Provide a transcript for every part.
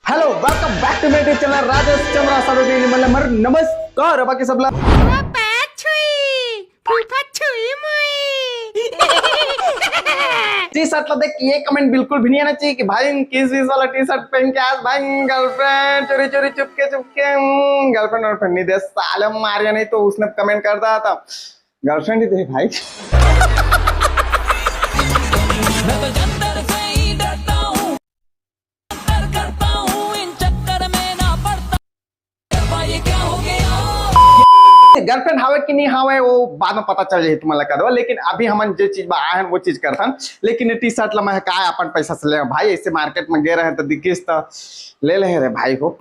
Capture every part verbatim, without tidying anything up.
Hello, welcome back to my YouTube channel Rajesh Chandra. सब दिन मतलब मर नमस्कार बाकी सब ला। फूफा छुई, फूफा छुई मुई। टी शर्ट ला देख के ये कमेंट बिल्कुल भी नहीं आना चाहिए कि भाई किस चीज वाला टी शर्ट पहन के आज भाई गर्लफ्रेंड चोरी चोरी चुपके चुपके गर्लफ्रेंड वर्लफ्रेंड नहीं दे साले मारिया नहीं तो उसने कमेंट कर दिया था गर्लफ्रेंड ही दे भाई। मैं तो जंतर से ही डरता हूँ, डर करता हूँ, इन चक्कर में ना पड़ता। भाई, ये क्या हो गया? गर्लफ्रेंड हावे कि नहीं हावे वो बाद में पता चल जाए तुम्हारा कदवा, लेकिन अभी हमन जे चीज बा आए हैं वो चीज करथन। लेकिन ये टी शर्ट ला मैं का अपन पैसा से ले भाई, ऐसे मार्केट में गए रहे तो दिखिस तो ले ले रे भाई हो।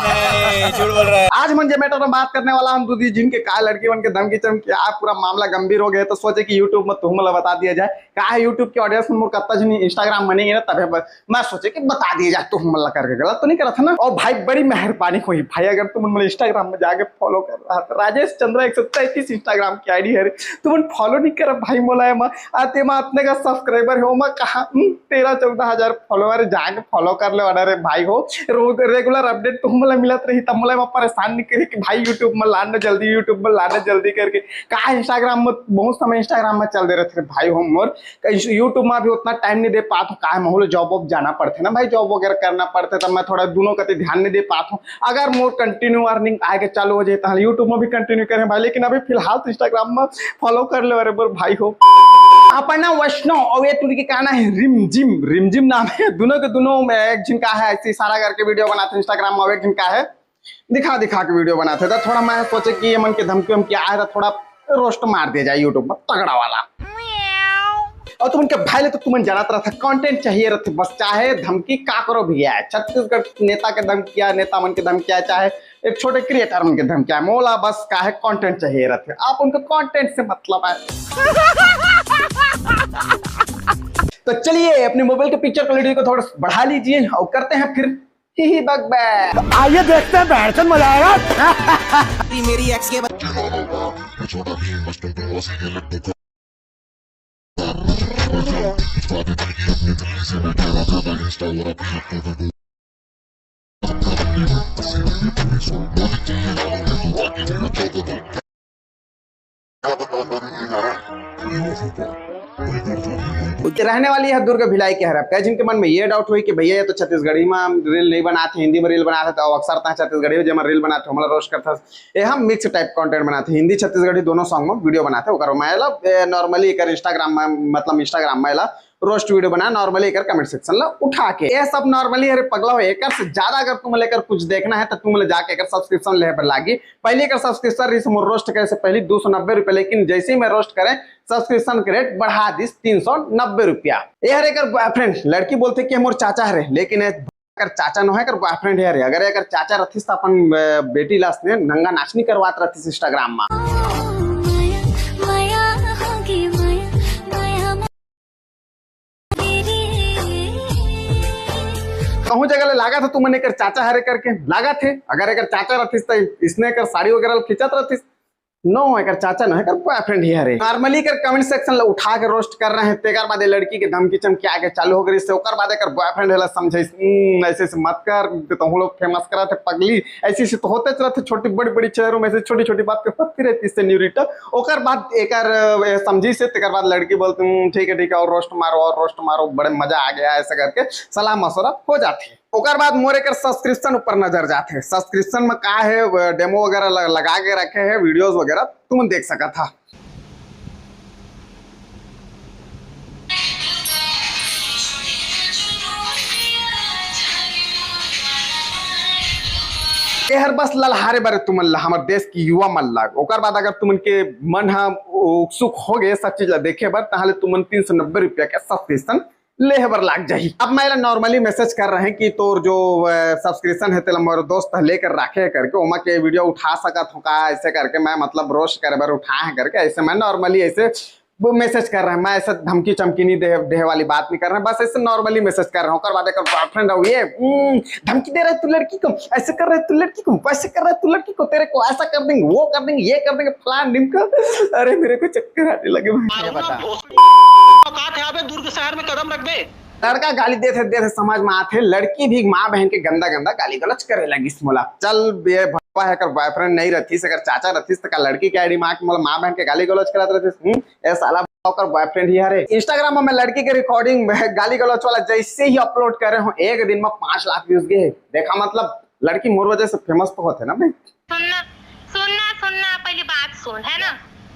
नहीं, झूठ बोल रहा है। आज मन जे मैटर में बात करने वाला हम दीदी जिनके का लड़की बन के धमकी चमकी, आज पूरा मामला गंभीर हो गया, तो सोचे कि YouTube में तुम ला बता दिया जाए। का है YouTube के ऑडियंस में मोर कत्ता जनी Instagram में नहीं है ना, तबे ब-, मैं सोचे कि बता दिया जाए, तुम ला करके गलत तो नहीं करा था ना। और भाई बड़ी मेहरबानी हुई भाई, अगर तुम मन Instagram में जाके फॉलो कर रहा था राजेश चंद्रा एक सौ तैंतीस Instagram की आईडी है रे, तुम फॉलो नहीं कर भाई मोला एमा, आ तेमा इतने का सब्सक्राइबर हो मैं कहा हम्म, तेरह चौदह हजार फॉलोअर जाके फॉलो कर ले वाला रे भाई हो। रोज रेगुलर अपडेट तो मोला मिलत रही तब मोला एमा परेशान नहीं करी कि भाई YouTube में लाना जल्दी, YouTube में लाना जल्दी करके। का Instagram में बहुत समय Instagram में चल दे रहे थे भाई हो मोर, YouTube में भी उतना टाइम नहीं दे पात हो, का है माहौल जॉब वॉब जाना पड़ते ना भाई, जॉब वगैरह करना पड़ते, तब मैं थोड़ा दोनों कति ध्यान नहीं दे पात हूँ। अगर मोर कंटिन्यू अर्निंग आए के चालू हो जाए तो YouTube में भी कंटिन्यू करें भाई, लेकिन अभी फिलहाल तो Instagram में फॉलो कर ले बराबर भाई हो। अपना वैष्णव और ये तुर्की का ना है रिमझिम, रिमझिम नाम है, दोनों के दोनों में एक झिन का है, ऐसे इशारा करके वीडियो बनाते Instagram में, एक झिन का है दिखा दिखा के वीडियो बनाते, तो थोड़ा मैं सोचे कि ये मन के धमकी वमकी आए तो थोड़ा रोस्ट मार दिया जाए YouTube में तगड़ा वाला। और तुमन के भाई ले तो तुमन जानत रहता, कंटेंट चाहिए रहते, बस चाहे धमकी का करो भी आए, छत्तीसगढ़ नेता के धमकी आए, नेता मन के धमकी आए, चाहे एक छोटे क्रिएटर मन के धमकी आए, मोला बस का है कंटेंट चाहिए रहते, आप उनके कंटेंट से मतलब है। तो चलिए अपने मोबाइल के पिक्चर क्वालिटी को थोड़ा बढ़ा लीजिए और करते हैं फिर ही ही बक बक। आइए देखते हैं बहन चोद मजा आएगा। मेरी एक्स के छोटा भीम बचपन से ये लड्डू का रहने वाली है दुर्ग भिलाई के हरफ का। जिनके मन में ये डाउट हुई कि भैया ये तो छत्तीसगढ़ी में रील नहीं बनाते, हिंदी में रील बनाते, तो अक्सर तक छत्तीसगढ़ी में जेमा रील बनाते हमला रोस्ट करता, ये हम मिक्स टाइप कंटेंट बनाते, हिंदी छत्तीसगढ़ी दोनों सॉन्ग में वीडियो बनाते, ओकर में मतलब नॉर्मली एक इंस्टाग्राम में, मतलब इंस्टाग्राम में रोस्ट वीडियो बना नॉर्मली एक कमेंट सेक्शन ला उठा के। ये सब नॉर्मली हरे पगला हो, एकर से ज्यादा अगर तुम लेकर कुछ देखना है तो तुम ले जाके एकर सब्सक्रिप्शन ले पर लागी। पहले एकर सब्सक्रिप्शन रही मोर रोस्ट करे से पहले दो सौ नब्बे रुपए, लेकिन जैसे ही मैं रोस्ट करें सब्सक्रिप्शन के रेट बढ़ा दिस तीन सौ नब्बे रुपया। ये हर एकर बॉयफ्रेंड लड़की बोलते कि मोर चाचा हरे, लेकिन ये एकर चाचा नो है, एकर बॉयफ्रेंड है रे। अगर एकर चाचा रहतिस त अपन, अ, बेटी ला असने नंगा नाचनी करवात रहतिस इंस्टाग्राम में। कहूं जगह ले लागत है तुमन एकर चाचा हरे करके, लागत है। अगर एकर चाचा रहतिस त इसने एकर साड़ी वगैरह खींचत रहतिस। नो, एकर चाचा नो, एकर बॉयफ्रेंड ही हरे। नॉर्मली एकर कमेंट सेक्शन ला उठा के रोस्ट कर रहे हैं, तेकर बाद ये लड़की के धमकी चमकी आगे चालू हो गई, से ओकर बाद एकर बॉयफ्रेंड हला समझाइस, "हम्म, ऐसे ऐसे मत कर, तो हम लोग फेमस करा थे पगली, ऐसे ऐसे तो होते रहते, छोटी बड़ी बड़ी शहरों में ऐसे छोटी छोटी बात पे होती रहती इससे न्यूरिटा।" ओकर बाद एकर, अ, समझी से, तेकर बाद लड़की बोलती, "हम्म, ठीक है, ठीक है, और रोस्ट मारो, और रोस्ट मारो, बड़े मजा आ गया," ऐसा करके सलाह मशवरा हो जाती है। ओकर बाद मोर एकर सब्सक्रिप्शन ऊपर नजर जाथे। सब्सक्रिप्शन में का है, डेमो वगैरह ल-, लगा के रखे हैं, वीडियोज वगैरह तुम देख सकत हा। एहर बस ललहारे बरे तुमन ला, हमर देश की युवा मन ला। ओकर बाद अगर तुमन के मन ह उत्सुक हो गए सब चीज ला देखे बर, ताहले तुमन तीन सौ नब्बे रुपया के सब्सक्रिप्शन लेहे बर लाग जाही। अब मैं एला नॉर्मली मैसेज कर रहे हैं कि तोर जो, अ, सब्सक्रिप्शन है तेला मोर दोस्त ह लेकर राखे है करके, ओमा के वीडियो उठा सकत हो का, ऐसे करके मैं मतलब रोस्ट करे बर उठाए हैं करके, ऐसे मैं नॉर्मली ऐसे वो मैसेज कर रहे हैं, मैं ऐसे धमकी चमकी नहीं दे, देहे वाली बात नहीं कर रहे हैं, बस ऐसे नॉर्मली मैसेज कर रहे हैं। ओकर बाद एकर बॉयफ्रेंड हो ये, हम्म, धमकी दे रहे तू लड़की को, ऐसे कर रहे तू लड़की को, वैसे कर रहे तू लड़की को, तेरे को ऐसा कर देंगे, वो कर देंगे, ये कर देंगे, फलान ढिमका। अरे मेरे को चक्कर आने लगे भाई। मारूंगा बता। भोसड़ी। औकात है अबे दुर्ग शहर में कदम रख दे। लड़का गाली देथे देथे समझ में आथे, लड़की भी माँ बहन के गंदा गंदा गाली गलौज करे लगिस मोला। चल, ये भपा हे, अगर बॉयफ्रेंड नहीं रहतिस, अगर चाचा रहतिस, त का लड़की के आईडी में आके मोला माँ बहन के गाली गलौज करत रहतिस? हम्म, ए साला, ओकर बॉयफ्रेंड ही हरे। इंस्टाग्राम में मैं लड़की के रिकॉर्डिंग में गाली गलौज वाला जैसे ही अपलोड करे हूँ, एक दिन में पाँच लाख व्यूज गए। देखा, मतलब, लड़की मोर वजह से फेमस तो होथे ना भाई। सुनना, सुनना, सुनना, पहली बात सुन, है ना?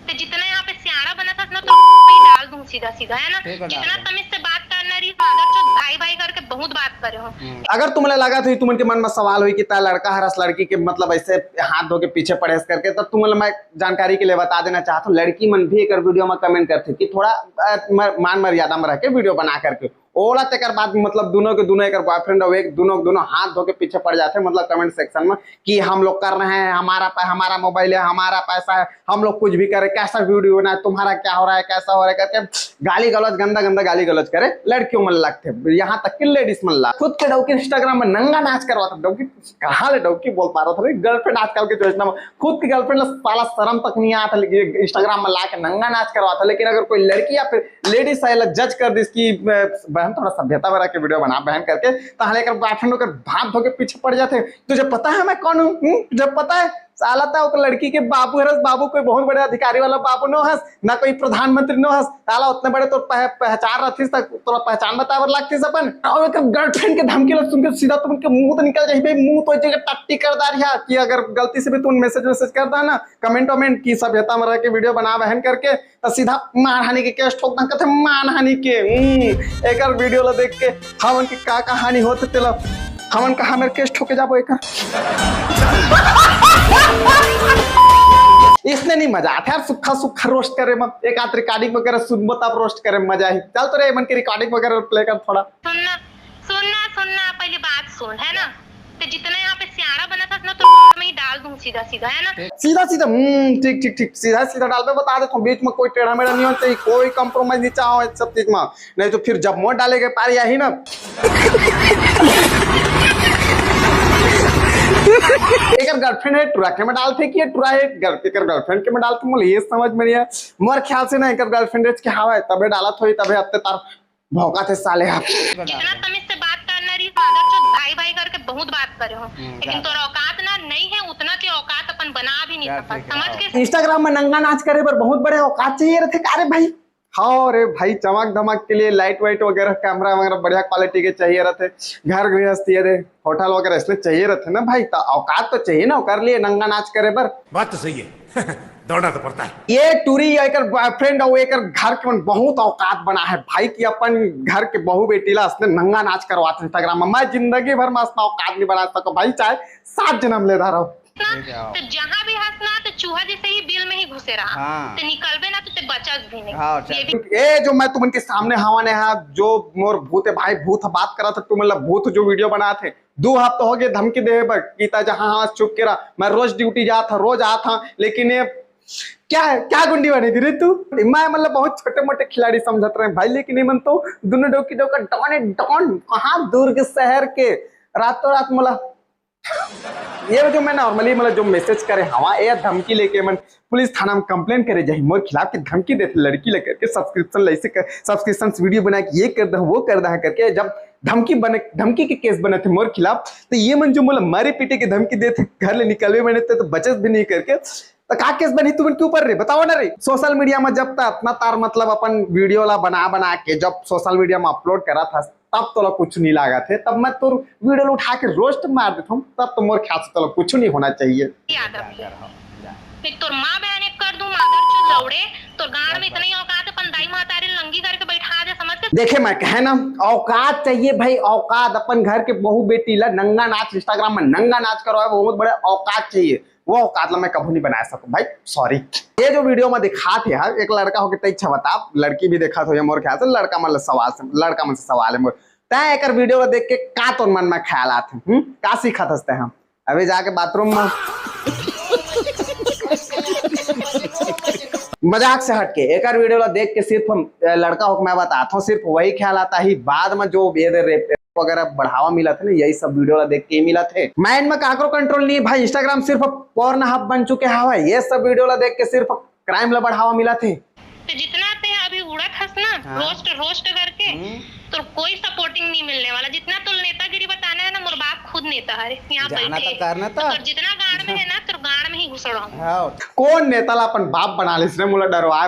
ते जितना यहाँ पे सियाणा बनत हस ना, तो मैं डाल दूँ सीधा सीधा, है ना? ठीक है, डाल जितना दे। तमीज से बात करना रही, मादरचोद भाई भाई करके बहुत बात करे हो। हम्म। अगर तुमला लगा तो तुमन के मन में सवाल होई कि ता लड़का हरस लड़की के, मतलब, ऐसे हाथ धो के पीछे पड़े हस करके, तो तुमला मैं जानकारी के लिए बता देना चाहता हूँ, लड़की मन भी एकर वीडियो में कमेंट करथे कि थोड़ा, अ, म-, मान मर्यादा में रह के वीडियो बना करके ओला, तेकर बाद, मतलब, दोनों के दोनों एकर बॉयफ्रेंड और एक दोनों के दोनों हाथ धो के पीछे पड़ जाते, मतलब, कमेंट सेक्शन में कि हम लोग कर रहे हैं, हमारा पै-, हमारा मोबाइल है, हमारा पैसा है, हम लोग कुछ भी करें, कैसा वीडियो बनाए, तुम्हारा क्या हो रहा है, कैसा हो रहा है करके गाली गलौज, गंदा गंदा गाली गलौज करे लड़कियों मन लगथे, यहाँ तक कि लेडीज मन ला। खुद के डौकी इंस्टाग्राम में नंगा नाच करवाथे, डौकी कहाँ ले डौकी बोल पा रहा था, गर्लफ्रेंड आजकल के जो इतना खुद की गर्लफ्रेंड ला साला शर्म तक नहीं आता, लेकिन इंस्टाग्राम में ला के नंगा नाच करवाता। लेकिन अगर कोई लड़की या फिर लेडीज साला जज कर दिस कि, अ, बहन थोड़ा सभ्यता बना के वीडियो बना बहन करके, तो हाले एकर बॉयफ्रेंड ओकर हाथ धो के पीछे पड़ जाते। तुझे पता है मैं कौन हूँ? हम्म? तुझे पता है? साला ता ओकर लड़की के बाबू हरस, बाबू कोई बहुत बड़े अधिकारी वाला बाबू नो हस, ना कोई प्रधानमंत्री नो हस। साला उतने बड़े तोर पह-, पहचान रहतिस तक तोला पहचान बताए बर लागतिस अपन। और एकर गर्लफ्रेंड के धमकी ला सुन के सीधा तुमन के मुंह तो निकल जाही बे, मुंह तो एक जगह टट्टी कर दारिहा कि अगर गलती से भी तुमन मैसेज वैसेज कर दा ना, कमेंट वमेंट की सभ्यता में रह के वीडियो बना बहन करके, तो सीधा मानहानि के केस ठोक दन, कथे मानहानि के। हम्म, एकर वीडियो ला देख के हमन के का कहानी होत तेला, हमन कहाँ मेर केस ठोके जाबो एकर। इसने नहीं मजा आथे यार, सुक्खा सुक्खा रोस्ट करे में, एक आध रिकॉर्डिंग वगैरह सुनबो तब रोस्ट करे में मजा ही। चल तो रे, एमन के रिकॉर्डिंग वगैरह प्ले कर थोड़ा। सुनना, सुनना, सुनना, पहली बात सुन, है ना? ते जितना यहाँ पे सियाणा बनत हस ना, तो मैं ही डाल दूँ सीधा सीधा, है ना? सीधा सीधा, हम्म, ठीक ठीक ठीक, सीधा सीधा डालबे, बता देथों, बीच में कोई टेढ़ा मेढ़ा नहीं होना चाहिए, कोई कॉम्प्रोमाइज नहीं चाहो इस सब चीज में, नहीं तो फिर जब मोर डाले के पारी आही ना। एकर गर्लफ्रेंड है टुरा के में डालथे कि ये टुरा है गर्ल-, एकर गर्लफ्रेंड के में डालथे, मोला ये समझ में नहीं है। मोर ख्याल से ना एकर गर्लफ्रेंड के हवा है, तबे डालत होही, तबे अत्ते तार भौंकत हे साले ह। जितना तमीज से बात करना रही, मादरचोद भाई भाई करके बहुत बात करे हो, हम्म, लेकिन तोर औकात ना नहीं है, उतना के औकात अपन बना भी नहीं सकत, समझ के? इंस्टाग्राम में नंगा नाच करे बर बहुत बड़े औकात चाहिए रहथे का रे भाई? हाँ रे भाई, चमक धमक के लिए लाइट वाइट वगैरह, कैमरा वगैरह बढ़िया क्वालिटी के चाहिए रहथे, घर गृहस्थी ये दे, होटल वगैरह इसलिए चाहिए रहथे ना भाई, तो औकात तो चाहिए ना ओकर लिए नंगा नाच करे बर। बात तो सही है। दौड़ना तो पड़ता है। ये टूरी या एकर बॉयफ्रेंड और एकर घर के मन बहुत औकात बना है भाई, कि अपन घर के बहू बेटी ला असने नंगा नाच करवात इंस्टाग्राम में। मैं जिंदगी भर में असना औकात नहीं बना सको भाई, चाहे सात जन्म ले रहा। ना, तो जहाँ भी हंस ना, तो चूहा जैसे ही बिल में ही घुसे रहा। हाँ। तो निकलबे ना, तो ते बचस भी नहीं। हाँ, ये भी ए, जो मैं तुमन के सामने हवा ने हा, जो मोर भूत है भाई, भूत बात करा था, तुमन ला भूत जो वीडियो बना थे, दो हफ्ता हो गए धमकी दे बर कि ता जहाँ हाँ चुप के रहा। मैं रोज ड्यूटी जात था, रोज आत था, लेकिन ये क्या है, क्या गुंडी बनेगी रे तू? मैं मतलब बहुत छोटे मोटे खिलाड़ी समझत रहे भाई, लेकिन ये मन तो दोनों डौकी डौका डॉन है, डॉन। कहाँ दुर्ग शहर के रातों रात मोला ये जो मैं नॉर्मली मतलब जो मैसेज करे हवा, ये धमकी लेके मन पुलिस थाना में कंप्लेंट करे जाही मोर खिलाफ कि धमकी देथे लड़की लेकर के सब्सक्रिप्शन ले से कर, सब्सक्रिप्शन वीडियो बना के ये कर दे, वो कर दे करके जब धमकी बने, धमकी के केस बने थे मोर खिलाफ, तो ये मन जो मोला मारे पीटे के धमकी देथे, घर ले निकलवे बने थे तो बचस भी नहीं करके, तो का केस बनी तुमन के ऊपर रे? बताओ ना रे। सोशल मीडिया में जब तक अपना तार मतलब अपन वीडियो ला बना बना के जब सोशल मीडिया में अपलोड करा था, तब तोला कुछ नहीं लागा थे, तब मैं तोर वीडियो ला उठा के रोस्ट मार देता हूँ, तब तो मोर ख्याल से तोला कुछ नहीं होना चाहिए। याद रखिए। फिर तोर माँ बहन एक कर दूं, मादरचोद लौड़े, तोर गांड में इतना ही औकात है, अपन दाई महतारी नंगी करके बैठा दे, समझ के? देखे मैं कहे ना, औकात चाहिए भाई, औकात। अपन घर के बहू बेटी ला नंगा नाच, इंस्टाग्राम में नंगा नाच करवाए, बहुत बड़े औकात चाहिए। वो औकात ला मैं कभू नहीं बना सकूं भाई, सॉरी। ये जो वीडियो में दिखात हे यार, एक लड़का होके तै इच्छा बता, लड़की भी देखा तो ये मोर ख्याल से लड़का मन सवाल से, लड़का मन से सवाल है मोर। तै एकर वीडियो ला देख के का तोर मन में ख्याल आत हे, हम्म? का सीखत हस तै हम? अभी जाके बाथरूम में। मजाक से हटके, एकर वीडियो ला देख के सिर्फ हम, अ, लड़का होके मैं बताता हूँ, सिर्फ वही ख्याल आता ही। बाद में जो ये दे रेप वगैरह बढ़ावा मिलत हे ना, यही सब वीडियो ला देख के ही मिलत हे। माइंड में काकरो कंट्रोल नहीं भाई, इंस्टाग्राम सिर्फ पोर्न हब बन चुके हवे, ये सब वीडियो ला देख के सिर्फ क्राइम ला बढ़ावा मिलत हे। तो जितना ते अभी उड़त हस ना, हाँ। रोस्ट रोस्ट करके, हम्म। तो कोई सपोर्टिंग नहीं मिलने वाला। जितना तो नेतागिरी बताना है ना, मोर बाप खुद नेता है यहाँ जाना बैठे। तो करना तो। तो जितना गांड में है ना, तो गांड में ही घुसड़ो। हाँ। कौन नेता ला अपन बाप बना लिस रे, मोला डरवा।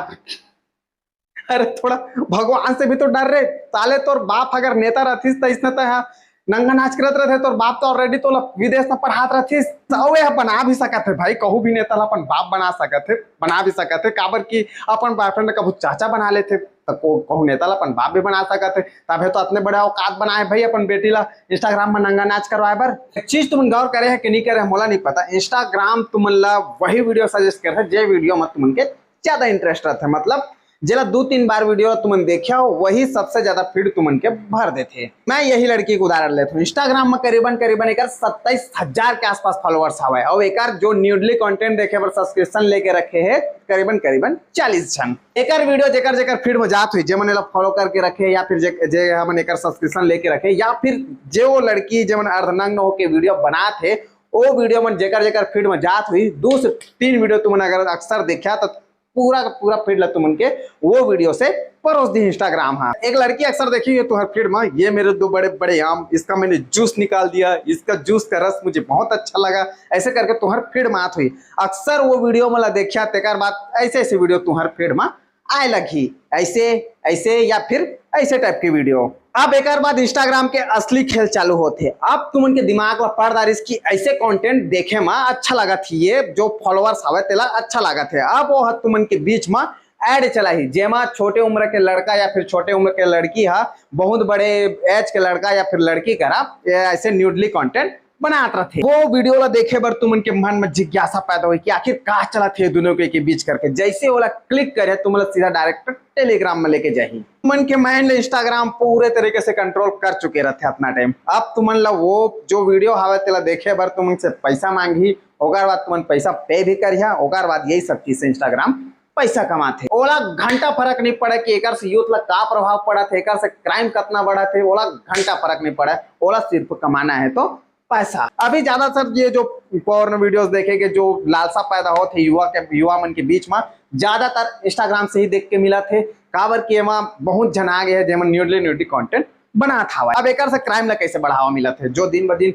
अरे थोड़ा भगवान से भी तो डर रे। साले तोर बाप अगर नेता रहतिस त इसने त यहाँ नंगा नाच करत रहते। तोर बाप तो ऑलरेडी तोला विदेश में पढ़ात रहतिस। तो वे बना भी सकत है भाई, कहूँ भी नेता ला अपन बाप बना सकत है, बना भी सकत है। काबर कि अपन बॉयफ्रेंड ला कभू चाचा बना लेते, तो को-, कहूँ नेता ला अपन बाप भी बना सकत है। तभे तो अतने बड़े औकात बनाए भाई अपन बेटी ला Instagram में नंगा नाच करवाए बर। एक चीज तुमन गौर करे है कि नहीं करे है, मोला नहीं पता। Instagram तुमन ला वही वीडियो सजेस्ट करथे, जे वीडियो में तुमन के ज्यादा इंटरेस्ट रहथे, मतलब जेला दू तीन बार वीडियो तुमन देखिया हो, वही सबसे ज्यादा फीड तुमन के भर देथे। मैं यही लड़की के उदाहरण लेथों। Instagram में करीबन करीबन एकर सत्ताईस हजार के आसपास फॉलोअर्स हवय, और एकर जो न्यूडली कंटेंट देखे बर सब्सक्रिप्शन लेके रखे हे करीबन करीबन चालीस झन। एकर वीडियो जेकर जेकर फीड में जात हुई, जे मन एला फॉलो करके रखे या फिर जे, जे हमन एकर सब्सक्रिप्शन लेके रखे, या फिर जे वो लड़की जे मन अर्धनग्न होके वीडियो बनात हे, वो वीडियो मन जेकर जेकर फीड में जात हुई, दो से तीन वीडियो तुमन अगर अक्सर देखा तो पूरा का पूरा फीड ला तुमन के वो वीडियो से परोस दी Instagram। हाँ, एक लड़की अक्सर देखी हुई तुहर फीड में, ये मेरे दो बड़े बड़े आम, इसका मैंने जूस निकाल दिया, इसका जूस का रस मुझे बहुत अच्छा लगा, ऐसे करके तुहर फीड में आत हुई। अक्सर वो वीडियो मला देखिया, तेकर बाद ऐसे ऐसे वीडियो तुहर फीड में आए लगही, ऐसे ऐसे या फिर ऐसे टाइप के वीडियो। अब एकर बाद Instagram के असली खेल चालू होथे। अब तुमन के दिमाग ला पड़ डारिस कि ऐसे कंटेंट देखे मा अच्छा लागत ही, ये जो फॉलोअर्स हवे तेला अच्छा लागत है। अब वो ह तुमन के बीच मा एड चलाही, जेमा छोटे उम्र के लड़का या फिर छोटे उम्र के लड़की हा बहुत बड़े एज के लड़का या फिर लड़की करा ये ऐसे न्यूडली कंटेंट बनात रथे। वो वीडियो ला देखे बर तुमन के मन में जिज्ञासा पैदा होई कि आखिर का चलत हे दोनों के, के बीच करके। जैसे ओला क्लिक करे तुमन ला सीधा डायरेक्ट टेलीग्राम में लेके जाही। तुमन के माइंड ला Instagram पूरे तरीके से कंट्रोल कर चुके रहथे अपना टाइम। अब तुमन ला वो जो वीडियो हवे तेला देखे बर तुमन से पैसा मांगही, ओकर बाद तुमन पैसा पे भी करिहा, ओकर बाद यही सब चीज से Instagram पैसा कमाथे। ओला घंटा फर्क नहीं पड़े कि एकर से यूथ ला का प्रभाव पड़त हे, एकर से क्राइम कितना बढ़त हे, ओला घंटा फर्क नहीं पड़े। ओला सिर्फ कमाना है तो पैसा। अभी ज्यादातर ये जो पोर्न वीडियोस देखे के जो लालसा पैदा होत हे युवा के, युवा मन के बीच में, ज्यादातर Instagram से ही देख के मिलत हे। काबर कि एमा बहुत झन आ गे हे जेमन न्यूडली न्यूडली कंटेंट बनात हवय। अब एकर से क्राइम ला कैसे बढ़ावा मिलत हे, जो दिन ब दिन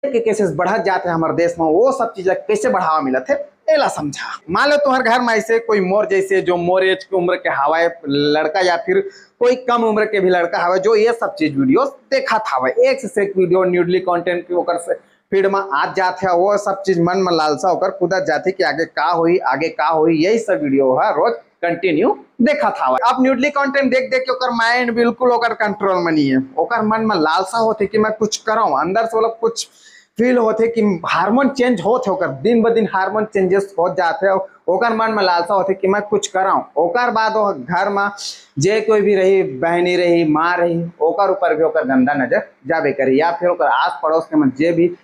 के केसेस बढ़त जात हे हमर देश में, वो सब चीज ला कैसे बढ़ावा मिलत हे, एला समझा। मान लो तुम्हारे घर में ऐसे कोई मोर जैसे, जो मोर एज की उम्र के हवाए लड़का या फिर कोई कम उम्र के भी लड़का हवे जो ये सब चीज वीडियो देखत हवे, एक से एक वीडियो न्यूडली कंटेंट की ओकर से फीड में आत जात हे, वो सब चीज मन में लालसा ओकर कूदत जाथे कि आगे का होई, आगे का होई। यही सब वीडियो ह रोज कंटिन्यू देखत हवे। अब न्यूडली कंटेंट देख देख के ओकर माइंड बिल्कुल ओकर कंट्रोल में नहीं है। ओकर मन में लालसा होथे कि मैं कुछ करऊं, अंदर से ओला कुछ फील होथे कि हार्मोन चेंज होत हे, ओकर दिन ब दिन हार्मोन चेंजेस होत जात हे। ओकर मन में लालसा होथे कि मैं कुछ करऊं। ओकर बाद वो घर में जे कोई भी रही, बहनी रही, माँ रही, ओकर ऊपर भी ओकर गंदा नजर जाबे करी, या फिर ओकर आस पड़ोस के मन जे भी,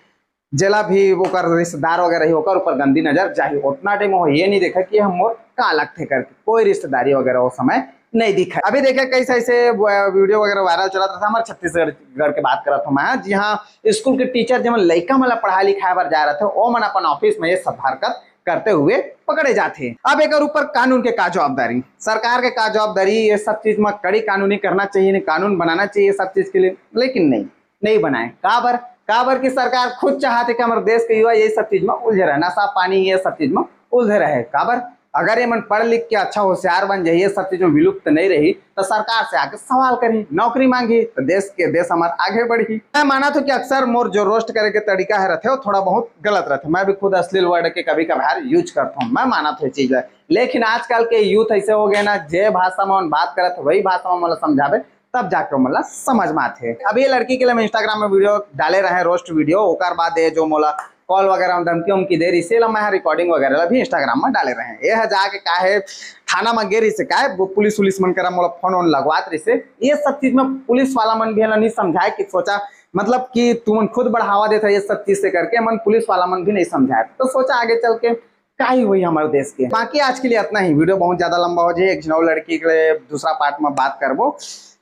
जेला भी ओकर रिश्तेदार वगैरह रही, ओकर ऊपर गंदी नजर जाही। उतना टाइम वो ये नहीं देखा कि हम मोर का लगथे करके, कोई रिश्तेदारी वगैरह वो समय नहीं दिखा। अभी देखे कैसे ऐसे वीडियो वगैरह वायरल चलत रहता। हमारे छत्तीसगढ़ के बात करत हूँ मैं, जी हाँ, स्कूल के टीचर जब लइका मन ला पढ़ाई लिखाए बर जाए रहते, वो मन अपन ऑफिस में ये सब हरकत करते हुए पकड़े जाते। अब एकर ऊपर कानून के का जवाबदारी, सरकार के का जवाबदारी, ये सब चीज में कड़ी कानूनी करना चाहिए, नहीं कानून बनाना चाहिए सब चीज के लिए, लेकिन नहीं, नहीं बनाए। काबर? काबर कि सरकार खुद चाहते कि हमारे देश के युवा ये सब चीज में उलझे रहे, नशा पानी ये सब चीज में उलझे रहे। काबर? अगर ये मन पढ़ लिख के अच्छा होशियार बन जाइए, सब चीज में विलुप्त नहीं रही, तो सरकार से आके सवाल करी, नौकरी मांगी, तो देश के, देश हमार आगे बढ़ी। मैं मानत हूँ कि अक्सर मोर जो रोस्ट करे के तरीका है रहते, वो थोड़ा बहुत गलत रहते। मैं भी खुद अश्लील वर्ड के कभी कभार यूज करता हूँ, मैं मानत हूँ ये चीज है। लेकिन आजकल के यूथ ऐसे हो गए ना, जे भाषा में बात करत वही भाषा में मतलब समझावे, तब जाके मतलब समझ में आते। अब ये लड़की के लिए मैं Instagram में वीडियो डाले रहे, रोस्ट वीडियो, ओकर बाद ये जो मोला कॉल वगैरह में धमकी उमकी दे रही से, मैं रिकॉर्डिंग वगैरह भी Instagram में डाले रहे। ये है जाके का है, थाना में गे रही से का है, वो पुलिस उलिस मन करा मोला फोन वोन लगवात रही से। ये सब चीज में पुलिस वाला मन भी है ना नहीं समझाए कि सोचा, मतलब कि तुमन खुद बढ़ावा देता ये सब चीज से करके मन पुलिस वाला मन भी नहीं समझाए। तो सोचा आगे चल के का ही हुई हमारे देश के। बाकी आज के लिए इतना ही। वीडियो बहुत ज्यादा लंबा हो जाए, एक झन अउ लड़की के लिए दूसरा पार्ट में बात करबो।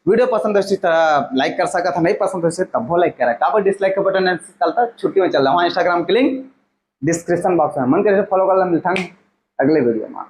वीडियो पसंद होइस त लाइक कर सकत है, नहीं पसंद होइस तब वो लाइक करा, काबर डिसलाइक के बटन नहीं चलता। छुट्टी में चल रहा हूँ, Instagram के लिंक डिस्क्रिप्शन बॉक्स में, मन करे फॉलो कर ला। मिलता हूँ अगले वीडियो में।